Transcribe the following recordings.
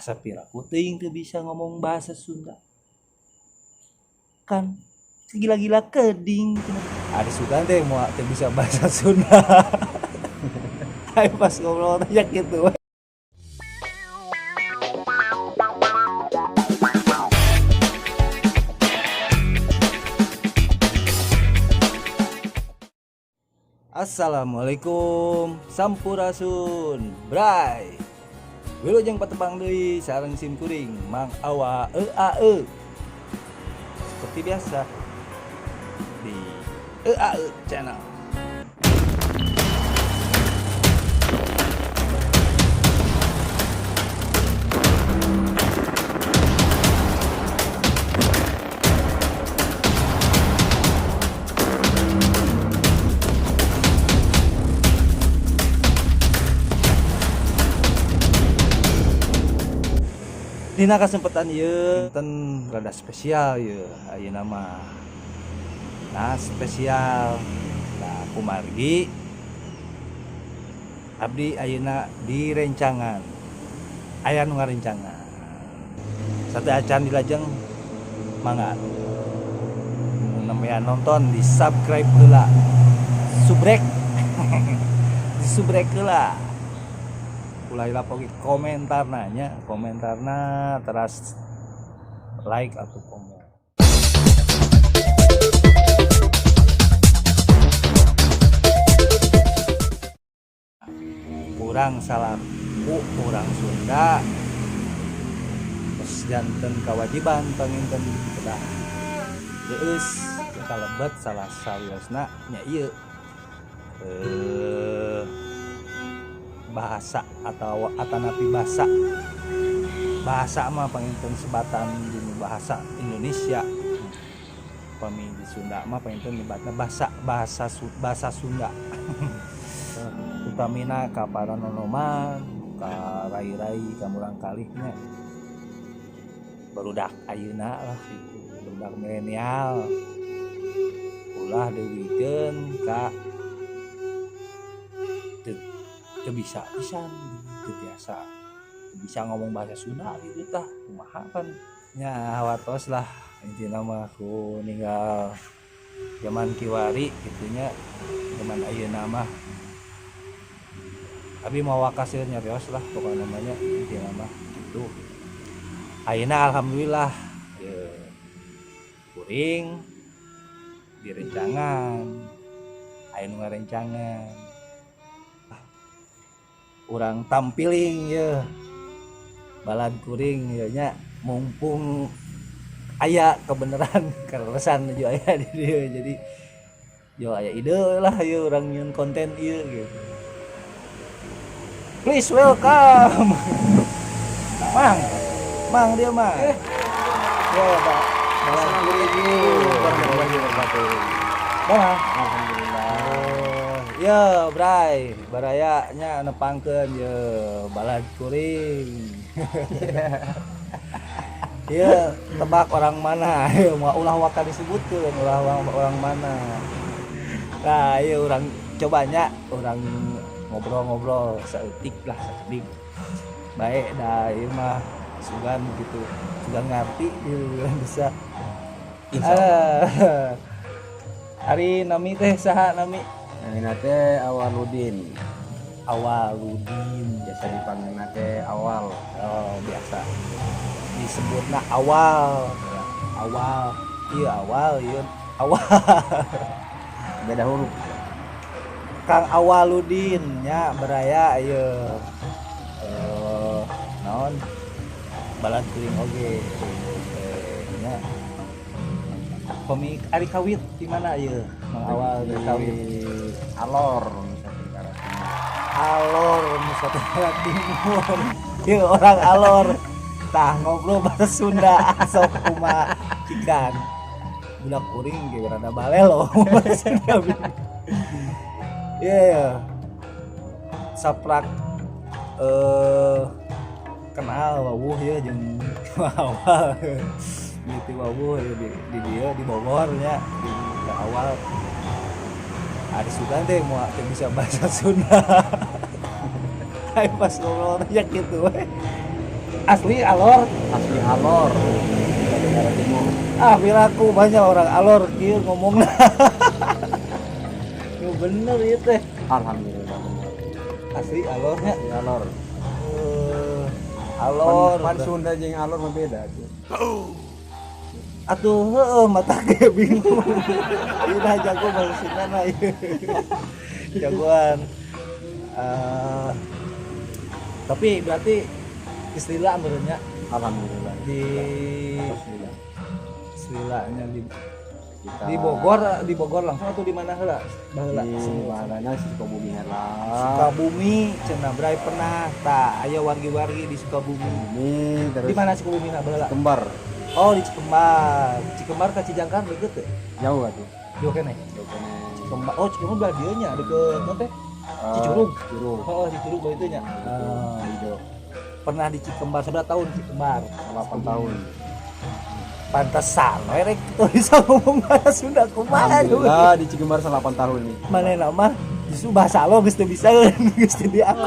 Asa piraku teuing teu bisa ngomong bahasa Sunda. Kan gila-gila keding cenah. Ari sugan teh moal teu bisa bahasa Sunda. Ayo pas ngobrol teh ya kitu. Assalamualaikum, Sampurasun, Bray. Wilujeng patepang deui sareng sim kuring Mang Awa E A E. Seperti biasa di E A E Channel. Dina kesempatan ieu ten rada spesial ieu ayeuna mah. Nah, spesial. Nah, kumargi abdi ayeuna di rencangan. Aya nu ngarencangan. Sateuacan dilajeng mangga. Nu namanya nonton di subscribe heula. Subrek. Di subrek heula. Ulah hilap oge komentarna nya, komentarna teras like atau komen. Kurang salaku urang Sunda terus janten kewajiban panginten kedah geus kalebet salah sawiosna nya ieu bahasa atau atanapi bahasa bahasa mah panginten sebatan dinu bahasa Indonesia. Pami di Sunda mah panginten nyebatna bahasa bahasa bahasa Sunda. Utamina ka para nonoman, ka rai-rai, ka murangkalih nya. Barudak ayeuna lah gitu, barudak milenial. Ulah deuwikeun ka teu bisa pisan, teu biasa. Teu bisa ngomong bahasa Sunda gitu tah, kumaha kan. Nya hawatos lah intina mah ku ninggal zaman kiwari gitunya, zaman ayeuna mah. Abi mau wakasir nyarios lah pokokna mah nya intina mah gitu. Ayeuna alhamdulillah ye, kuring direncangan, aya nu ngarencangan. Urang tampiling ye balad kuring ye nya, mumpung aya kebenaran kaleresan nuju aya di dieu, jadi yo aya ide lah ye urang nyieun konten ieu gitu. Please welcome Mang, Mang dia Mang. Ya, Pak. Assalamualaikum warahmatullahi wabarakatuh. Bang. Alhamdulillah. Oh, ya, Bray, baraya nya nepangkeun ye balad kuring. Ya, tebak orang mana? Ayo, mau ulah waka disebutkeun, ulah orang mana. Nah, ieu urang cobanya urang ngobrol-ngobrol saeutik lah, sakedik. Baik dah ieu mah sugan gitu, sugan ngarti gitu bisa. Insyaallah. Ari nami teh saha nami? Namina teh Awaludin. Awaludin. Biasa dipanggil teh Awal. Oh, biasa. Disebutna Awal. Awal. Iya awal, iya awal. Beda huruf. Kang Awaludin nya beraya ieu. Naon? Balad kuring oge. Nya. Pemi ari kawit di mana ieu? Mang Awal di kawit. Alor, Nusa Tenggara Timur. Alor, Nusa Tenggara Timur. Ieu orang Alor. Tah ngobrol bahasa Sunda sok kumaha cikan. Budak kuring ge rada balelo bahasa Sunda. Iya, iya. Saprak kenal wawuh ya jeung awal. Gitu wawuh ya di dieu di Bogor nya di awal. Ari sugan teh moal teu bisa bahasa Sunda. Ayo pas ngobrol teh ya kitu we. Asli Alor. Asli Alor. Negara Timur. Ah, piraku banyak orang Alor kieu ngomongna. Yo bener ieu teh. Alhamdulillah bener. Asli Alornya. Asli Alor. Alor. Pan Sunda jeung Alor mah beda tuh. Atuh heueuh mata ge bingung. Ieu dah jago bahasa Sunda na ieu. Jagoan. Tapi berarti istilah menurutnya alhamdulillah di alhamdulillah istilahnya di kita di Bogor, di Bogor langsung atau di mana heula? Baheula di baheulana Sukabumi heula. Sukabumi cenah bray pernah tah aya wargi-wargi di Sukabumi. Sukabumi terus di mana Sukabumi na baheula? Cikembar. Oh, di Cikembar. Cikembar ka Cijangkar deket teh? Jauh atuh. Jauh keneh. Jauh keneh. Cikembar. Oh, Cikembar belah dieu nya deket naon teh? Cicurug. Cicurug. Oh, Cicurug bae itu nya. Hijau. Pernah di Cikembar seberapa tahun Cikembar? 8 tahun. Pantesan we rek teu bisa ngomong bahasa Sunda kumaha. Alhamdulillah di Cikembar 8 tahun nih. Manehna mah justru bahasa lo geus teu bisa geus teu di aku.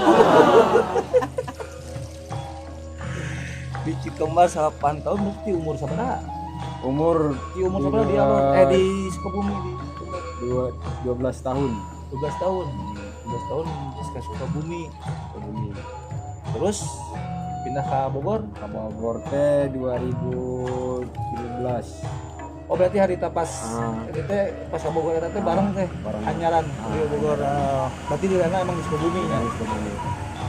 Di Cikembar 8 tahun berarti umur sabaraha? Umur di umur sabaraha di Alor? Di Sukabumi di Cikembar. 12 tahun. 12 tahun. 12 tahun geus ka Sukabumi. Sukabumi. Terus pindah ke Bogor? Ke Bogor teh 2017. Oh, berarti hari pas itu teh pas ke Bogor eta teh bareng teh anyaran di Bogor. Berarti di sana emang di Sukabumi ya? Di Sukabumi.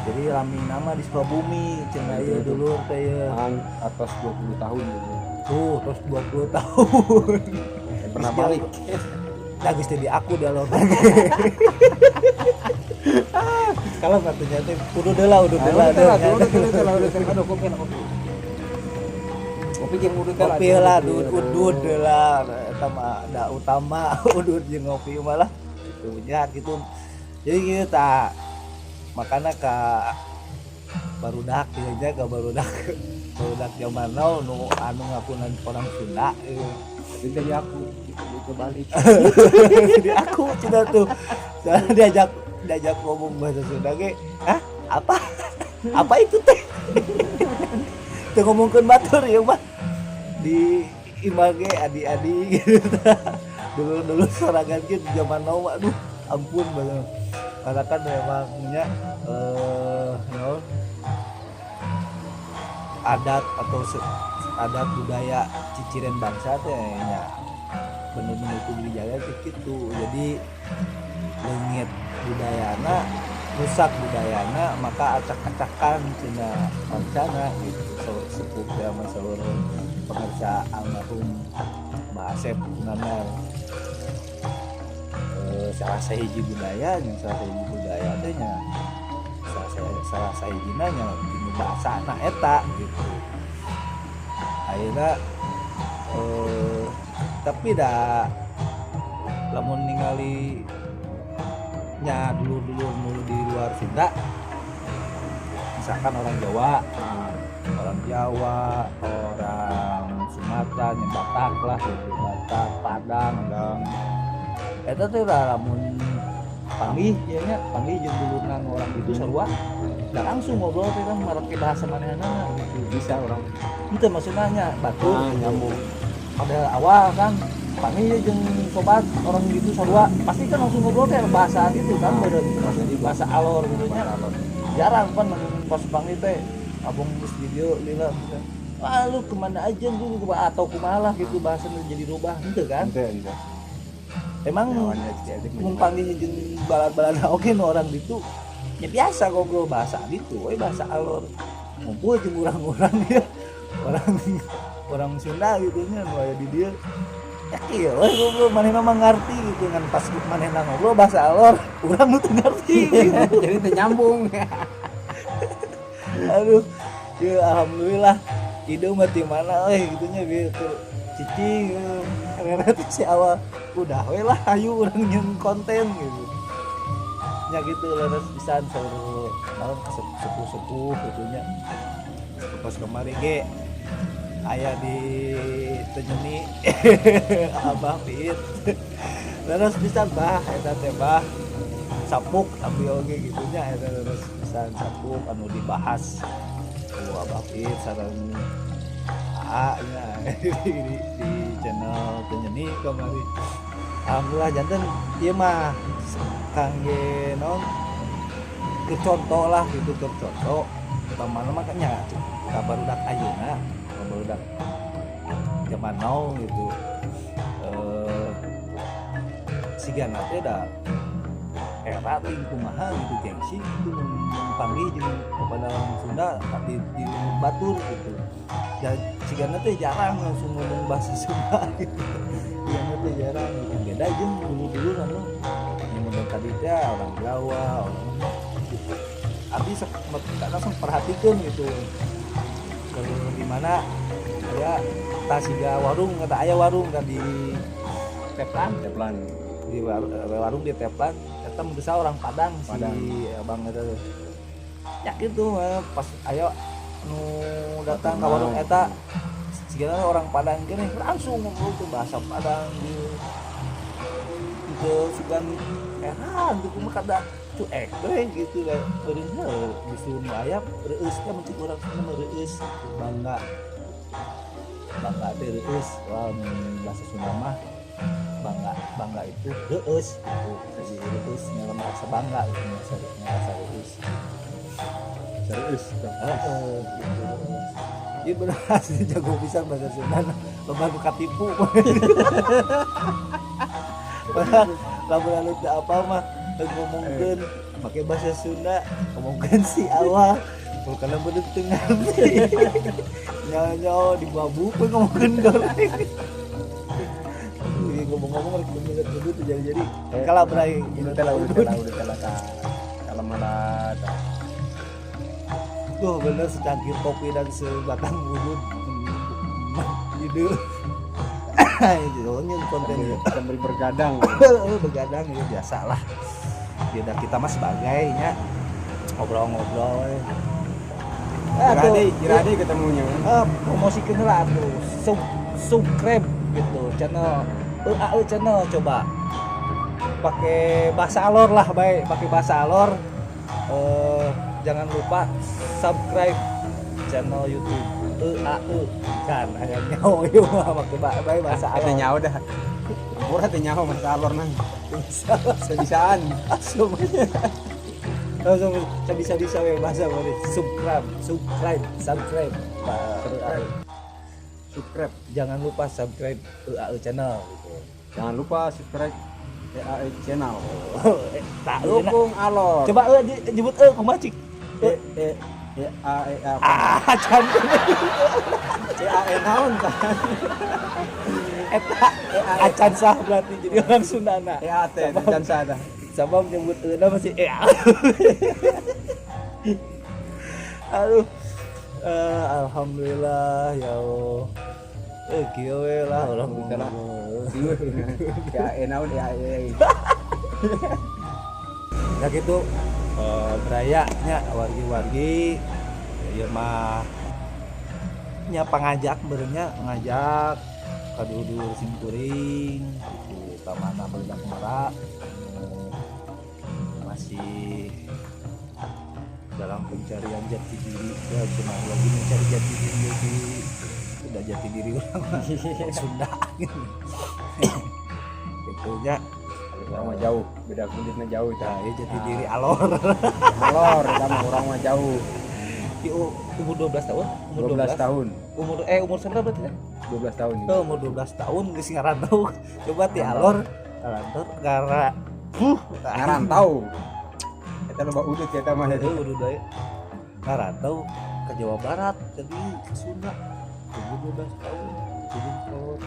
Jadi lami nama di Sukabumi cenah ieu dulur teh ieu. Atas 20 tahun gitu. Tuh, terus 20 tahun. Pernah balik. Nah, geus teh di aku di Alor. Kalau katanya teh kudu deula udah deula. Aduh, kopi kopi. Kopi jeung udud lah. Kopi lah udud deula eta mah da utama udud jeung ngopi mah lah. Gitu nya gitu. Jadi kieu tah makana ka barudak ieu nya ka barudak. Barudak zaman now nu anu ngakunan orang Sunda ieu. Tapi dari aku itu balik. Jadi aku cenah tuh. Soalnya diajak ngomong bahasa Sunda ge, hah? Apa? Apa itu teh? Teu ngomongkeun batur ieu mah. Di imah ge adi-adi gitu. Dulu-dulu sorangan ge zaman now aduh ampun banget. Karena kan memangnya naon adat atau adat budaya ciciren bangsa teh nya bener-bener kudu dijaga teh kitu. Jadi leungit budayana, rusak budayana, maka acak-acakan cenah bangsana gitu. Sepuh teh mah seluruh pemirsa almarhum Mbah Asep Munandar. Salah sahiji budaya nya, salah sahiji budaya teh nya salah sahijina nya dinu bahasana eta gitu. Ayeuna tapi da lamun ningali nya dulur-dulur nu di luar Sunda, misalkan orang Jawa, orang Sumatera, nya Batak lah gitu, Batak, Padang, eta teh lamun panggih ieu nya, panggih jeung dulurna orang itu sarua, da langsung ngobrol teh kan marake bahasa manehanana gitu. Bisa orang. Henteu maksudna nya batur nyambung. Pada awal kan panggih jeung sobat orang gitu sarua, pasti kan langsung ngobrol teh bahasa gitu kan, jadi bahasa alor gitu nya. Jarang kan pas panggih teh abong geus di dieu lila gitu. Wah lu kemana aja lu atau kumaha lah gitu bahasanya jadi rubah henteu kan? Henteu. Emang mun panggih jeung balad-balad oge nu orang ditu ya biasa ngobrol bahasa ditu we bahasa alor. Ngumpul jeung urang-urang ya. Orang Sunda gitu nya nu aya di dieu. Ya kieu we ngobrol manehna mah ngarti gitu ngan pas manehna ngobrol bahasa alor urang nu teu ngarti gitu. Jadi teu nyambung. Aduh, ya alhamdulillah ide mah ti mana euy gitu nya bieu cicing reret si awal udah we lah ayo urang nyeun konten gitu. Nya gitu leres pisan seluruh naon sepuh-sepuh gitu nya. Pas kemarin ge aya di Tenyeni Abah Piit. Leres pisan bah eta teh bah sapuk tapi oge gitu nya eta leres pisan sapuk anu dibahas ku Abah Pit sareng AA nya di channel Penyeni kamari. Alhamdulillah janten ieu mah kangge naon keur contoh lah gitu, keur contoh utamana mah nya ka barudak ayeuna, ka barudak zaman now gitu. Sigana teh da era ting kumaha gitu gengsi gitu panggih jeung kepada orang Sunda tapi di batur gitu. Ya sigana teh jarang langsung ngomong bahasa Sunda gitu. Sigana teh jarang gitu. Beda jeung dulu-dulu anu mun tadi teh orang Jawa, orang gitu. Abi sok langsung perhatikeun gitu. Kalau di mana aya tasiga warung kata aya warung kan di Teplan, Teplan. Di warung di Teplan eta bisa orang Padang si abang eta teh. Ya gitu pas ayo nu datang ka warung eta sigana orang Padang keneh langsung ngobrol tuh bahasa Padang gitu. Itu sugan heran tuh kumaha kada cuek we gitu lah eureun heuh justru nu aya reueus teh mun cek urang Sunda mah reueus bangga. Bangga teh reueus wah mun bahasa Sunda mah bangga itu reueus gitu. Jadi reueus merasa bangga gitu, merasa reueus. Serius heeh gitu. Ieu bener asli jago pisan bahasa Sunda loba nu katipu. Padahal lamun anu teu apa mah ngomongkeun make bahasa Sunda, ngomongkeun si awal bukan bener teu ngarti. Nyawa-nyawa di babu we ngomongkeun goreng. Ngomong-ngomong rek bener kudu teu jadi-jadi. Kalah bray, udah kalau malah tuh bener secangkir kopi dan sebatang udud gitu. Itu konten sambil bergadang. Bergadang ya biasalah. Beda kita mah sebagainya ngobrol-ngobrol. Jirade ketemunya. Promosikeun heula atuh. Subscribe gitu channel EAE channel coba. Pakai bahasa alor lah baik, pakai bahasa alor. Jangan lupa subscribe channel YouTube EAE kan aya nyaho ieu mah make bae bahasa alor. Teh nyaho dah. Murah teh nyaho bahasa alor nang. Sebisaan. Langsung bisa-bisa we bahasa boleh. Subscribe. Subscribe. Jangan lupa subscribe EAE channel gitu. Jangan lupa subscribe EAE channel. Dukung alor. Coba jebut kumaha cik? E E E A E A. Ah, cantik. E A E naon tah? Eta acan sah berarti jadi orang Sundana. E A T acan sah dah. Sabab nyebut euna masih E A. Aduh. Alhamdulillah ya Allah. Kieu we lah urang lah. E A E naon E A E. Ya gitu. Beraya nya wargi-wargi ieu mah nya pangajak beureunya ngajak ka dulur sim kuring gitu ka mana barudak mara masih dalam pencarian jati diri ya cuma lagi mencari jati diri lagi udah jati diri urang Sunda gitu gitu nya. Orang mah jauh, beda kulitnya jauh itu. Nah, ya jati diri alor. Alor, sama orang mah jauh. Di umur 12 tahun? Umur 12 tahun. Umur seberapa berarti ya? 12 tahun. Oh, umur 12 tahun geus ngarantau. Coba ti alor, ngarantau gara ngarantau. Eta loba udut eta mah. Udut deui. Ngarantau ke Jawa Barat, jadi ke Sunda. Umur 12 tahun, jadi kolot.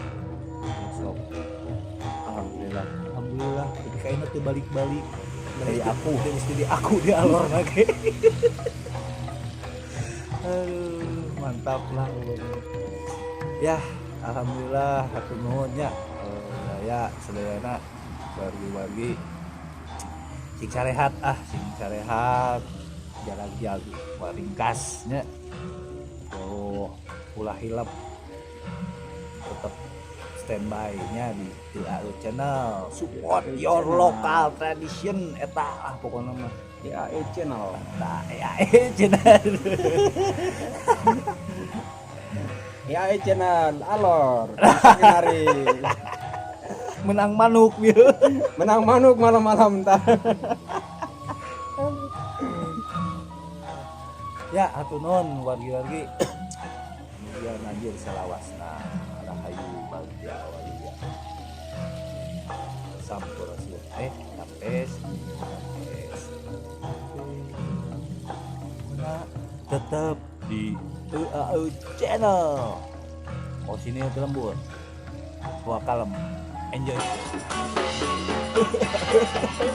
Sok. Alhamdulillah. Alhamdulillah, jadi kayaknya tuh balik-balik dari aku, jadi aku di alor lagi. Aduh, mantap lah pokoknya. Ya, alhamdulillah hatur nuhun nya. Saya sadayana wargi-wargi sing sarehat sing sarehat jarak jauh waringkas nya. Oh, ulah hilap tetap standby nya di EAE channel, support your local tradition eta lah pokoknya mah. EAE channel. Nah, EAE channel. EAE channel alor. Hari. Menang manuk gitu. Menang manuk malam-malam entar. Ya, atuh non wargi-wargi. Mugia nanjir salawasna rahayu bagja waluya. Sampurasun. Rampes. Rampes. Nah, tetap di EAE channel. Oh sini itu lembur. Wah kalem. Enjoy.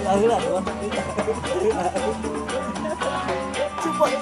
Lah, lah. Support.